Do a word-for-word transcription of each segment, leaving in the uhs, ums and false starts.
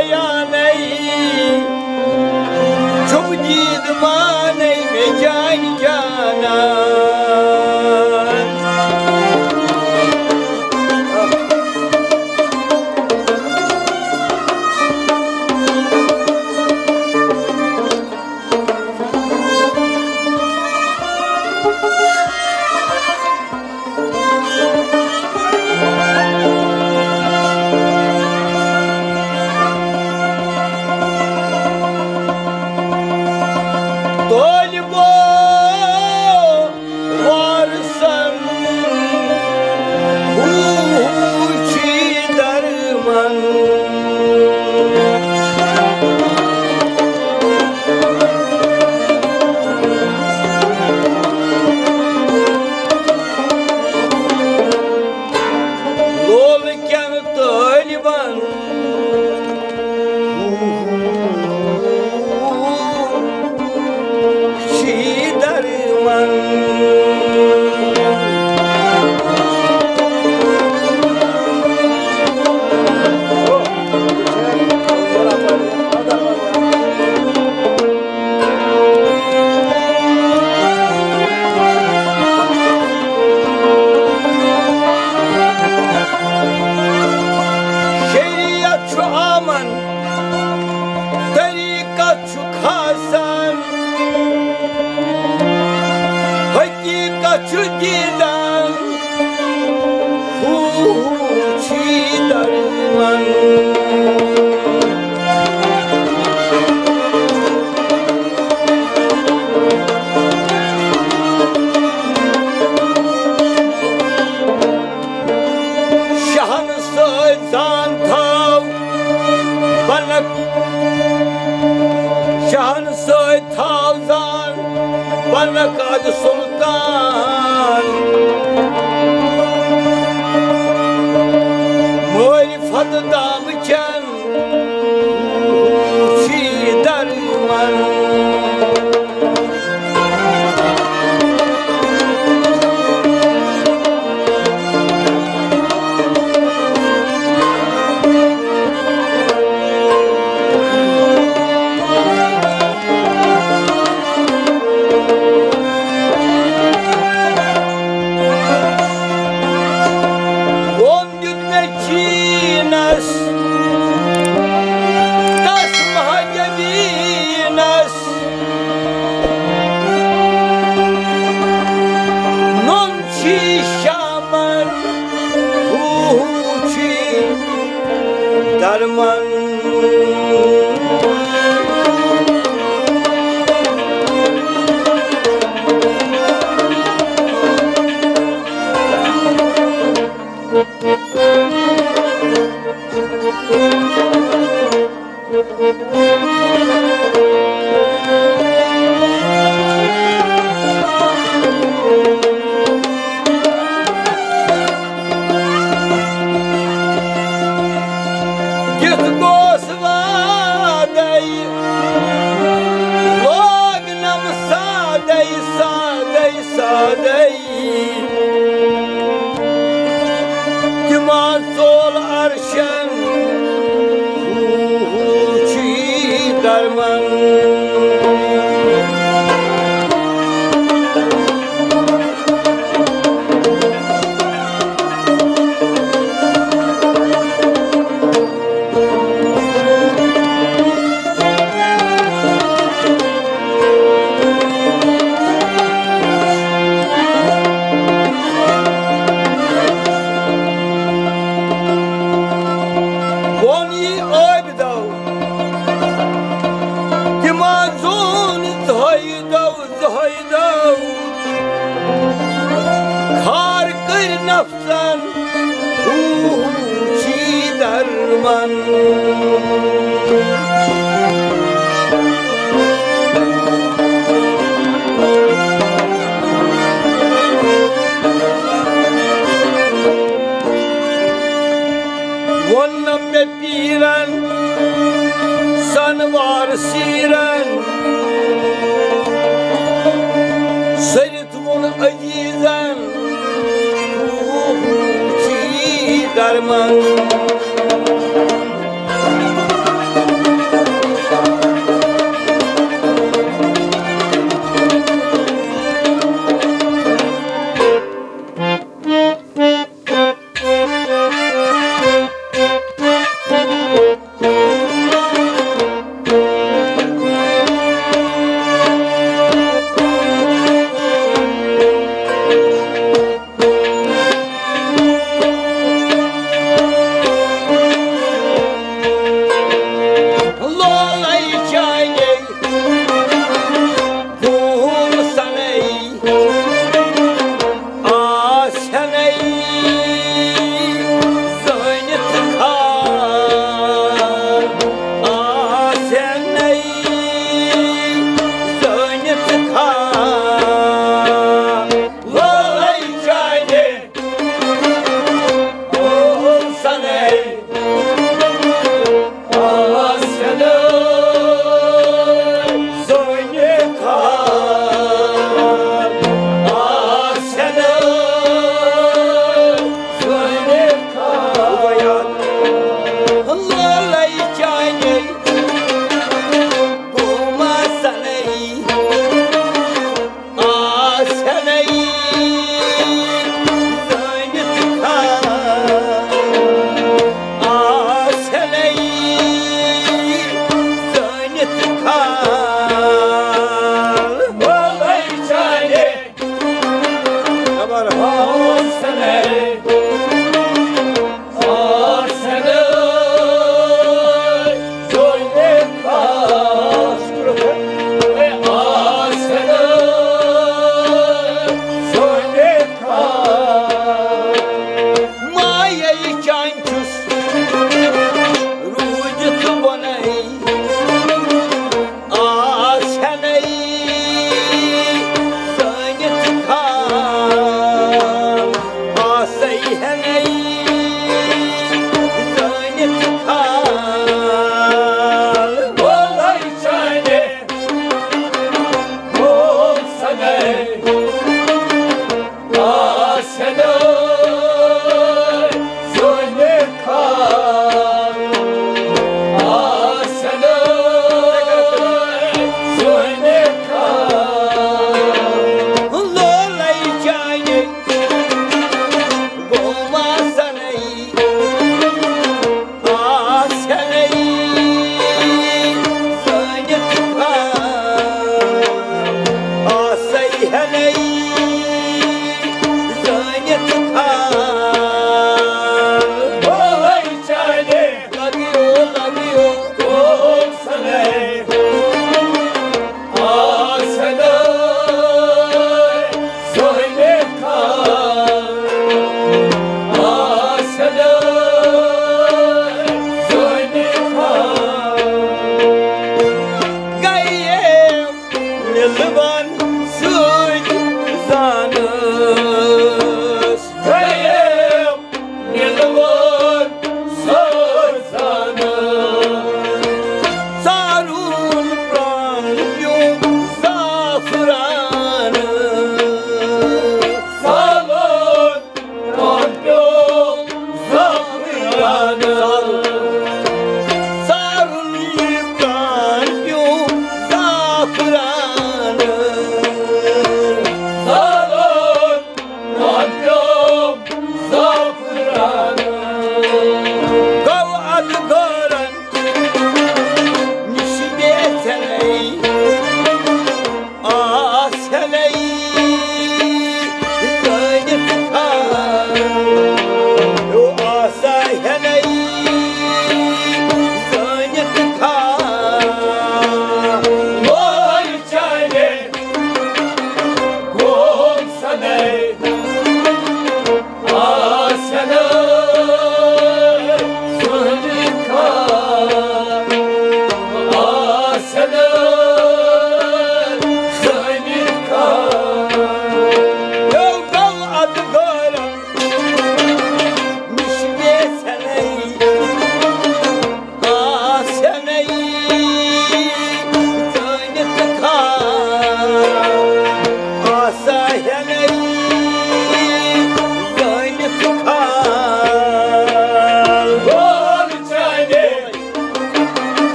یانَے، چھُم دیٖد مانَے مےٚ جانہِ جانان۔ طٲلبو وارثن ہو ہو چھی درمن۔ لول کٮ۪ن طٲلبن چھی درمن۔ شریعت چھُ آمن، طریقت چھُ کھسان، حقیقت چھُ دیدان، ہو ہو چھی درمن۔ شہن سۭتۍ زان تھاو بنک، شہن سۭتۍ تھاو زان بنک اد سلطان۔ معرفت دام چن چھی درمن۔ ووٚن دیُت مےٚ چیٖنس، تس مہاجبیٖنس، نوٚن چھی شامن، ہو ہو چھی درمن۔ کِتھ گوس وادَے، لوگنم سادَے، سادَے، سادَے۔ تِما ژول عرشن، ہو ہو چھی درمن۔ ووٚن یہِ عٲبدو، تِما زون زہٲے دو، زہٲے دو۔ کھار کٔرۍ نفسن، ہو ہو چھی درمن۔ ووٚنم مےٚ پیٖرن، سنوار سیٖرن، سٔرِتھ ووٚن عزیزن، ہو ہو چھی درمن۔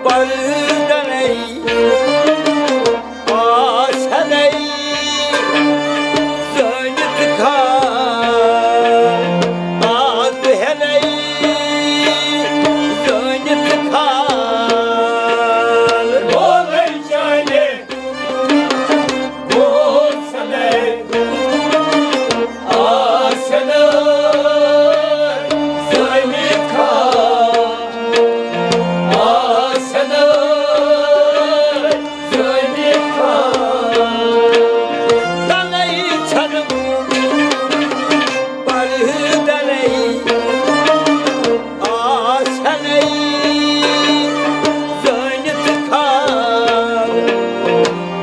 پردنے آسنے زٲنِتھ کھال، آز ہینے زٲنِتھ کھال۔ بولے چانے آسنے زٲنِتھ کھال،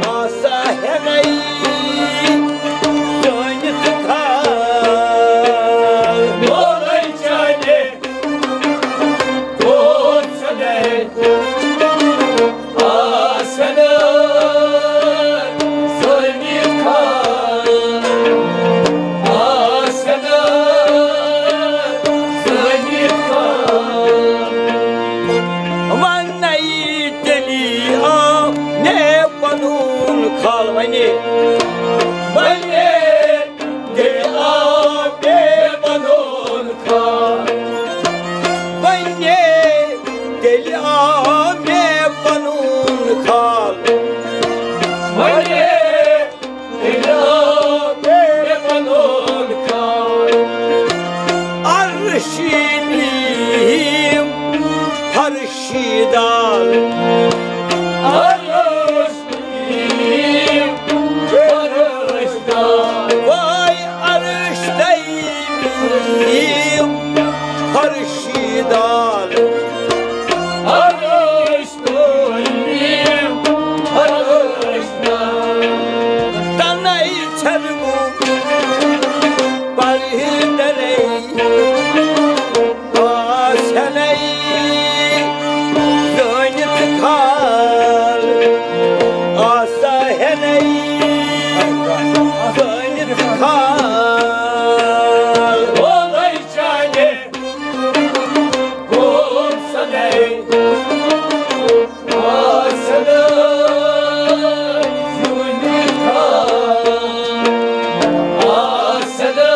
آسا ہینے زٲنِتھ کھال۔ بولے چانے کون سنے آسنے زٲنِتھ کھال، آسنے زٲنِتھ کھال۔ وَنے تیٚلہِ آو مےٚ پَنُن خال، وَنے، وَنے تیٚلہِ آو مےٚ پَنُن خال۔ وَنے تیٚلہِ آو مےٚ پَنُن خال۔ وَنے تیٚلہِ آو مےٚ پَنُن خال۔ عرشی بیم فرشی دال۔ عرش بیم فرش دال۔ وای عرش تئی بیم فرشی دال۔ عرش تئی بیم فرش دال۔ تَنے چھَنہٕ بہٕ پَرٕ دَرے۔ آسنے زٲنِتھ کھال، آسا ہینے زٲنِتھ کھال۔ بولے چانے کون سنے آسنے زٲنِتھ کھال، آسنے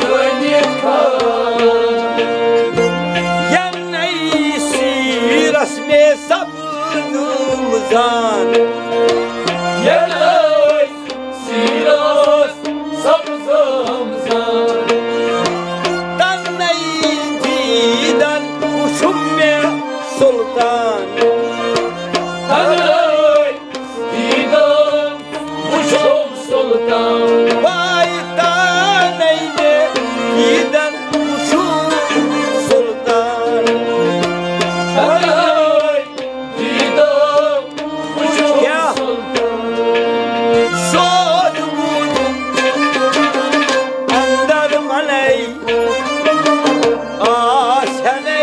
زٲنِتھ کھال۔ یَنَے سیٖرَس مےٚ سَپُد زان۔ یَنَے سیٖرَس سَپُد زان۔ تَنَے دیٖدَن وُچھُم مےٚ سُلطان۔ تَنَے دیٖدَن وُچھُم سُلطان۔ وای تَنَے مےٚ دیٖدَن وُچھُم سُلطان۔ تَنَے دیٖدَن وُچھُم کیٛاہ؟ سُلطان۔ سوز بوٗزُم اندر مَنے آسنے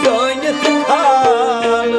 زٲنِتھ کھال۔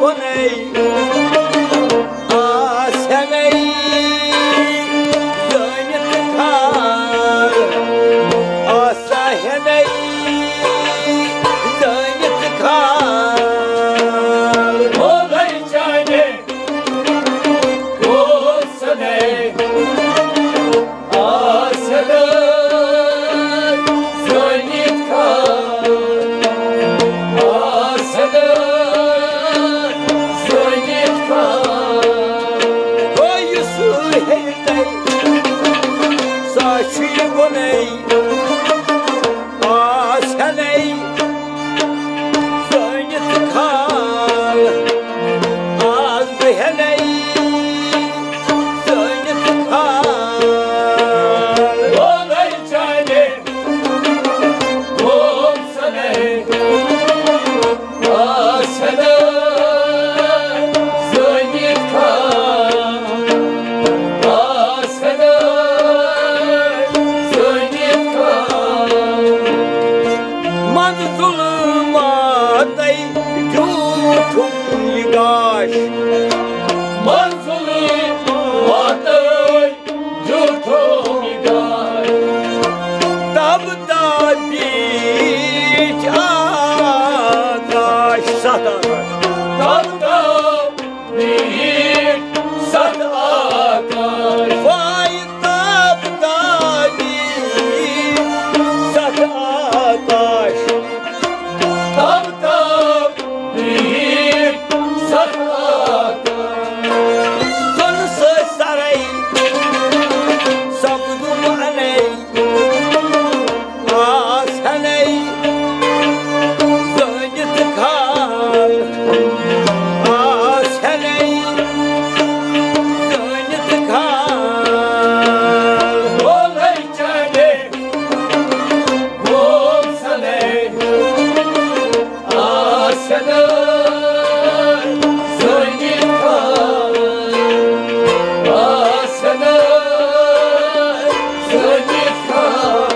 بۄنے آس ہینے زٲنِتھ کھال، آسا ہینے زٲنِتھ کھال۔ بۄنے چانہِ کُس نے آسہٕ زٲنِتھ کھال، آسہٕ زٲنِتھ کھال۔ ہو یُس ہیٚرِ تَے، سُہ چھُ یہِ بۄنے آس ہینے زٲنِتھ کھال، آز بہٕ ہینے زٲنِتھ کھال۔ بۄنے چانہِ کُس نے آس ہینے زٲنِتھ کھال، آس ہینے زٲنِتھ کھال۔ منٛزٕ ظُلماتَے زیوٗٹھُم یہِ گاش، منٛزٕ ظُلماتَے زیوٗٹھُم یہِ گاش۔ تب تابیٖچ آکاش، ستھ آکاش۔ تب تابیٖچ ستھ آکاش۔ واے تب تابیٖچ ستھ آکاش۔ تب تابیٖچ ستھ آکاش۔ زۄنہٕ سۭتۍ سرے سپدُم انے، آس ہینے زٲنِتھ کھال، آس ہینے زٲنِتھ کھال۔ بۄنے چانہِ کُس نے آس ہینے زٲنِتھ کھال، آس ہینے زٲنِتھ کھال۔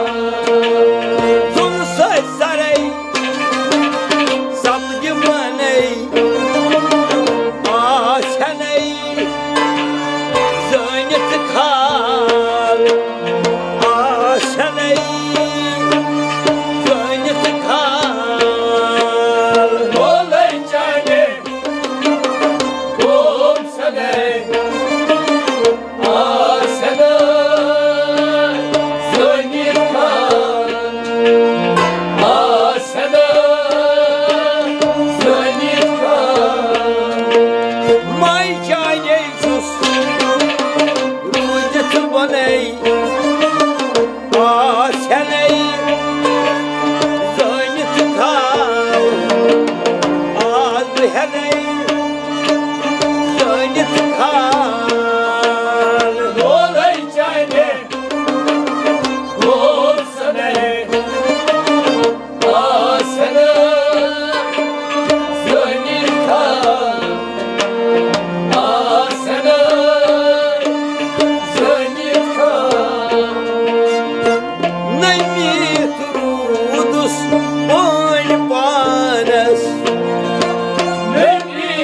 زُن سۭتۍ سرے سپدِ منے، آس ہینے زٲنِتھ کھال، آس ہینے زٲنِتھ کھال۔ بۄنے چانہِ کُس نے آس ہینے زٲنِتھ کھال، آس ہینے زٲنِتھ کھال۔ ماے چانے چھُس روٗزِتھ بۄنے، آس ہینے زٲنِتھ کھال، آس ہینے زٲنِتھ کھال۔ بۄنے چانہِ کُس نے آس ہینے زٲنِتھ کھال، آس ہینے زٲنِتھ کھال۔ نٔمِتھ روٗدُس بہٕ پانَس، نٔمِتھ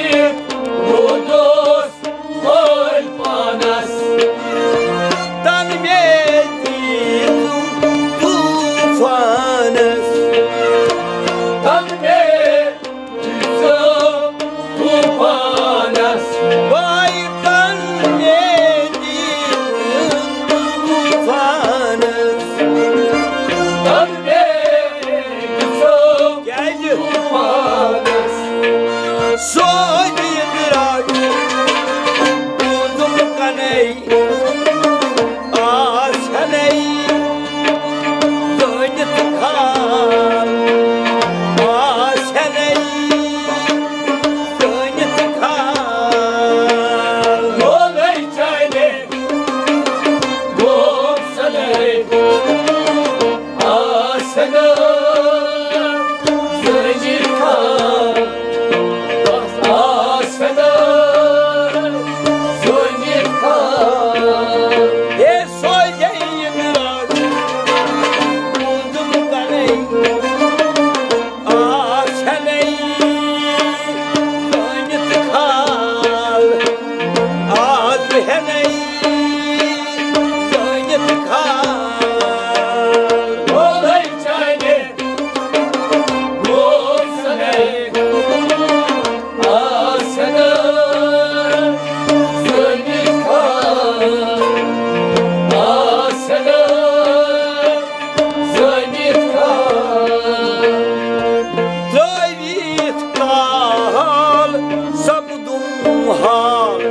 حال۔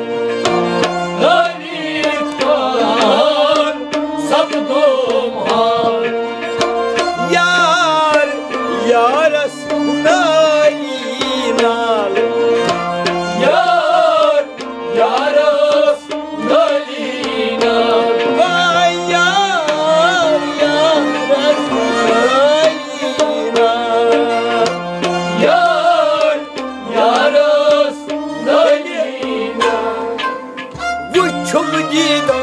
نٲوِتھ کار سپدوم حال۔ یار یارس نٲلی نال۔ یار یارس نٲلی نال۔ واے یار یارس نٲلی نال۔ یار یارس نٲلی نال۔ وُچھُم دیٖدو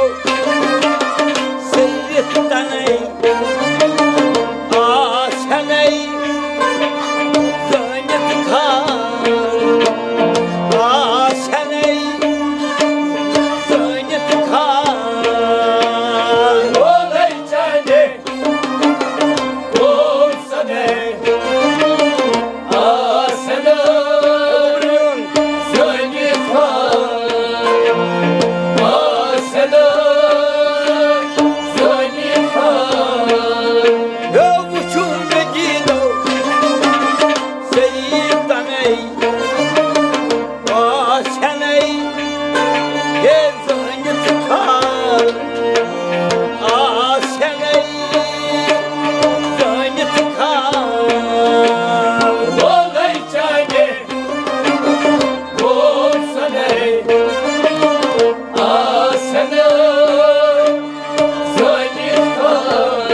سٔرِتھ تَنَے آسَنَے زٲنِتھ خال، آسَنَے زٲنِتھ خال۔ وولَے چانہِ وول سَنے آسَنَے زٲنِتھ خال، آسَنَے زٲنِتھ خال۔ ہیو وُچھُم مےٚ دیٖدو سٔری تَنَے آسَنَے ہے زٲنِتھ خال، آسَنَے زٲنِتھ خال۔ وولَے چانہِ وول سَنے آسَنَے زٲنِتھ خال،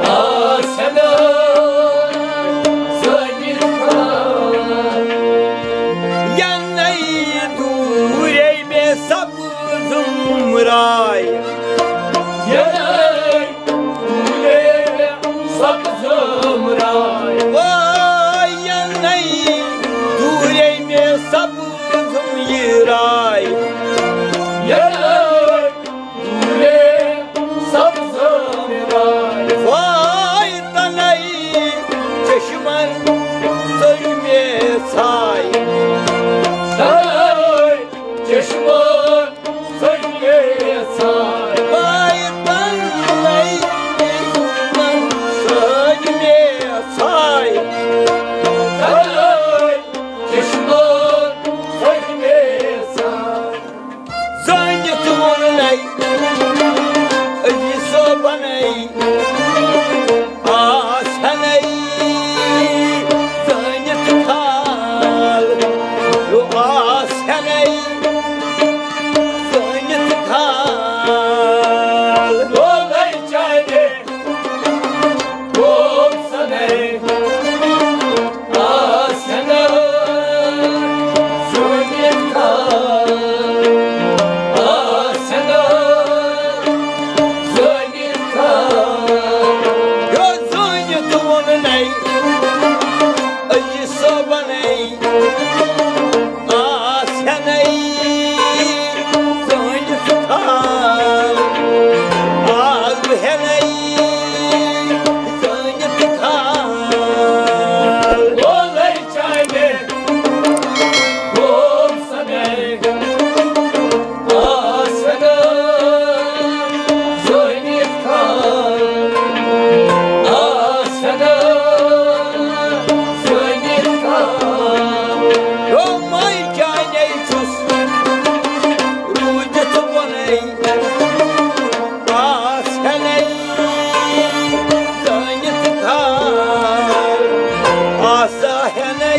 آسَنَے زٲنِتھ خال۔ یَنَے دوٗرے مےٚ سَپُز زُمراے۔ یَنَے دوٗرے مےٚ سَپُز زُمراے۔ واے یَنَے دوٗرے مےٚ سَپُز زُمراے۔ یَنَے دوٗرے سَپُز زُمراے۔ واے تَنَے چشمَن ژٔج مےٚ ژھاے۔ تَنَے چشمَن ژٔج مےٚ ژھاے۔ واے تَنَے چشمَن ژٔج مےٚ ژھاے۔ تَنَے چشمَن ژٔج مےٚ ژھاے۔ زٲنِتھ ووٚنُن أزی صٲبَنَے آسَنَے زٲنِتھ خال، آسَنَے زٲنِتھ خال۔ وولَے چانہِ وول سَنے آسَنَے زٲنِتھ خال، آسَنَے زٲنِتھ خال۔ یو زٲنِتھ ووٚنُن أزی صٲبَنَے آسَنَے زٲنِتھ خال، آز ہَنَے زٲنِتھ خال۔ وولَے چانہِ وول سَنے آسَنَے زٲنِتھ خال، آسَنَے زٲنِتھ خال۔ ہیو ماے چانے چھُس روٗدِتھ بۄنَے آسَنَے زٲنِتھ خال، آسَنَے